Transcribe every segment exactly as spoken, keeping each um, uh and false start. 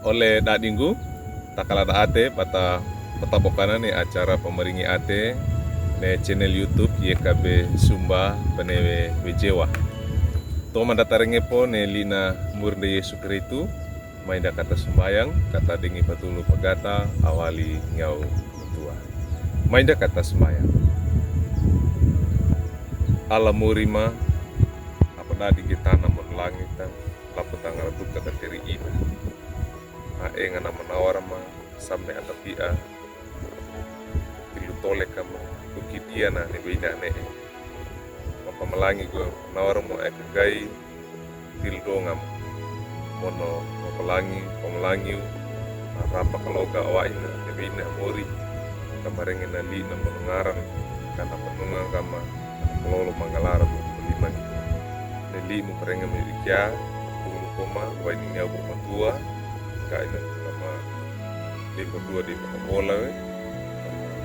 Ole dadinggu, takala da ate bata, bata bokana ne acara pamaringi ate ne channel YouTube Y K B Sumba Penewe Wejewa. Toman da tarenge po ne lina Murinde Yesu Keristu, mainda kata sumbayang, kata dengi patulu pagata awali nyaw matua. Mainda kata sumbayang. Ala muri ma, apa dadi ge tana mon langit ta, lapu tangara duka kateri ina. A enga na manawara ma, samne atapia, tilu tole kama, duki dia na ne beina ne. Mapamalangi gua nawara mo eka gai, tilu donga mo. Mono mapalangi, pamalangi, rapa kaloga awaina, ne beina mori. Kamarenge na li na mono ngaran, kana panunga kama, kalolo manggalara mo liman. Ne li mo parenge mo ikia, tulu koma, waini nyabu matua, kaina kama, di matua di makabola we,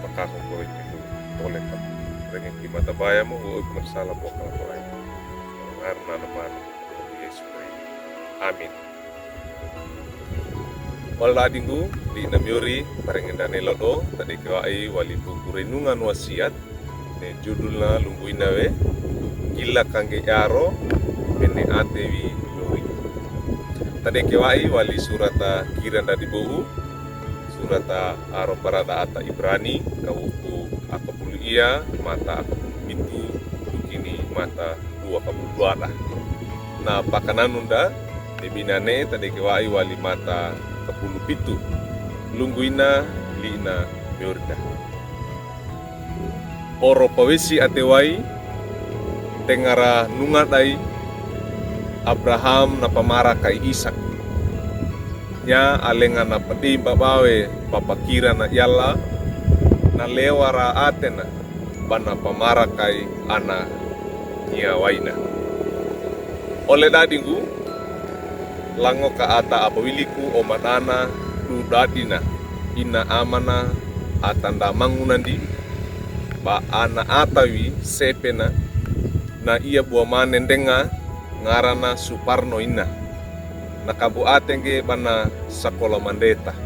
pakako ko itu tole ka. Renge ki mata baya mo, o masalah bokal ko ai. Ngar na naman, Yesu Kristo. Amin. Wala dinggu, di namiori, parenge ndane lodo, tade kewa'i, wali buku Renungan Wasiat, ne judulna lumbuina we, Gila Kangge Yaro, Mene Ate Wi Lori. Tade kewa'i wali surata Kira Ndadi Bohu, surata aro barada ata Ibrani, kawuku akapulu ia, mata akapulu pitu, dukini mata dua kapulu dua da. Na pakananunda, ne beina ne tade kewa'i wali mata kapulu pitu. Lumbuina lina miorida. Oro pawesi ate wai, tengara nunga dai, Abraham na pamara kai Isak. Nya alenga na padei babawe papakira na yala, na lewara atena, bana pamara kai ana nya waina. Ole dadinggu, lango ka ata apawiliku o madana du dadina, ina amana ata nda mangunandi, ba ana ata wi sepena, na ia bua mane ndenga, ngarana Suparno ina. Na kabu atenge bana sakola mandeta.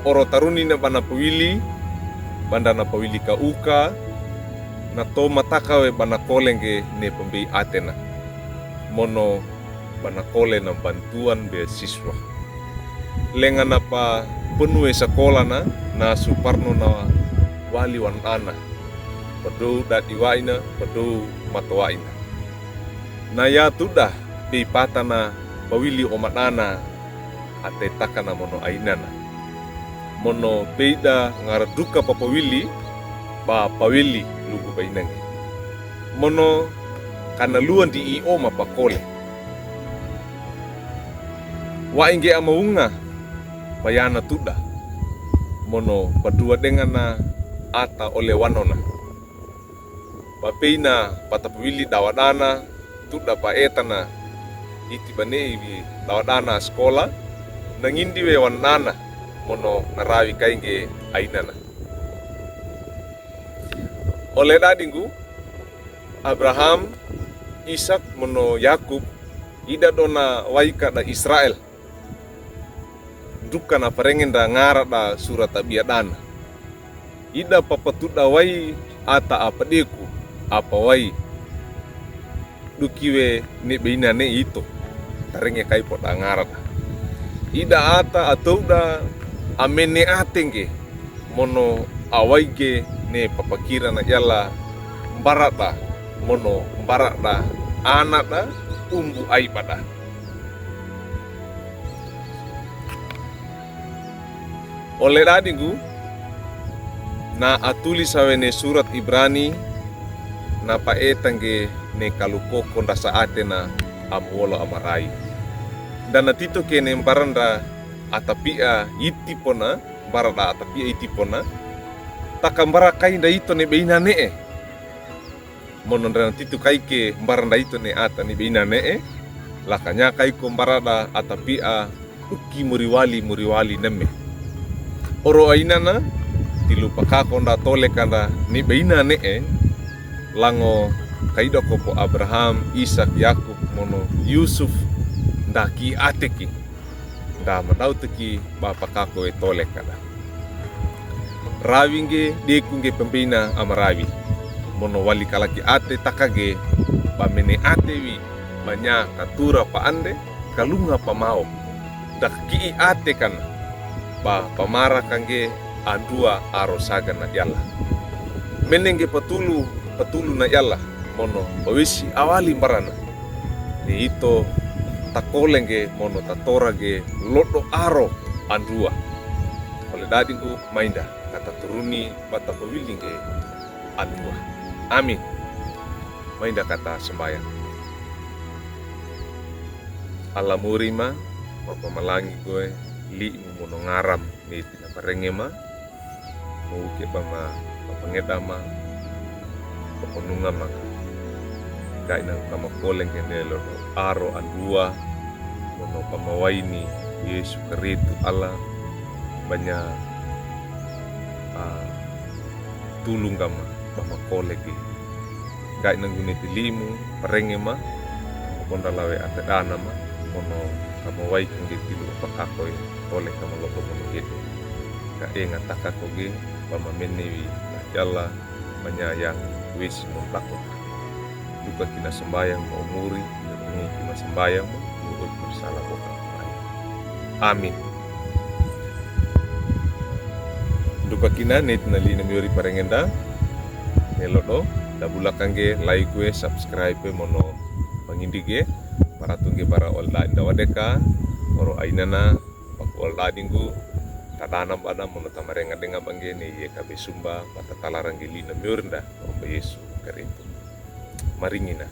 Oro taruni na bana pawili, banda na pawili ka uka, na to mataka we bana kole nge ne pambei atena. Mono bana kole na bantuan beasiswa. Lenga na papanue sakola na, na Suparno na wali wanana. Padou dadi waina, padou mato waina. Na ya tuda, pei patana pawili o madana, ate takana mono ainana. Mono peida ngara duka papawili, ba pawili lugu bainangi. Mono kana luan di i oma pakole. Wainge amaunga, payana tuda. Mono padua dengana ata ole wanona. Ba peina patapawili dawadana, tuda paetana, iti bane ibi dawadana skola, nangindi we wanana, mono narawi kainge ainana. Ole dadinggu, Abraham, Isak, mono Yakub, ida dona waika da Israel. Duka na parenge nda ngara da surata bia dana. Ida papatuda wai ata apadeku, apa wai. Duki we ne beina ne ito. Tarenge kaipo da ngara da. Ida ata atouda amene atenge. Mono awaige ne papakira na yala mbarada. Mono mbarada anada umbu aibada. Ole dadinggu, na atulisa we ne surat Ibrani, na paeta nge ne kalukoko nda saatena amuolo amarai. Nda na tito ke ne mbaranda atapia itipona, mbarada atapia itipona, taka mbara kai nda ito ne beina ne'e. Mono nda na tito kaike mbaranda ito ne ata ne beina ne'e, lakanya kaiko mbarada atapia uki muriwali muriwali neme. Oro ainana, tilu pakako nda tole kanda ne beina ne'e, lango kaidoko po Abraham, Isak, Yakub, mono Yusuf, nda ki ateki. Ta madaotiki ba pakako e tole kada. Rawi ngge, deku ngge pembina ama rawi. Mono wali kalaki ate takage, ba mene ate wi, ba nya katura pa andre, kalunga pa mawo. Dakii ate kana, ba pamara kangge andua aro saga na yala. Mene ngge patulu, patulu na yala, mono pawesi awali mbarana. Ni ito takole ngge mono tatora ngge lodo aro andua. Ole dadingku, mainda kata turuni ba tapawili ngge andua. Amin. Mainda kata sambayang. Ala mori ma, ba pamalangi goe, limu mono ngaram, ni tina parenge ma, muke ba ma, ba pangeda ma, ba panunga ma. Gaina kamakole ngge ne lodo aro andua, mono pamawaini Yesu Keristu Allah, ba nya, ah, tulung kama, ba makole ngge. Gaina ngguneti limu, parenge ma, ponda lawe ate dana ma, mono kamawai kangge tilu pakako e, tole kama lodo mono ngge. Ka e ngataka ko ngge, ba mamene wi, na yala, manyayang wesi montako. Duka kina sambayang ma umuri, duka kina sambayang ma, luhut marsala boka. Amin. Duka kina ne tina lina miori parengenda, ne lodo, dabulaka ngge, like we, subscribe we, mono pangindigi, maratu ngge bara ole dading da wadeka, oro ainana, baku ole dadingku, tadana bana, mono tamarenga denga bangge, ne iye kabe sumba, ba tatalarangge lina miori nda, oro ba Yesu Keristu. Maringina.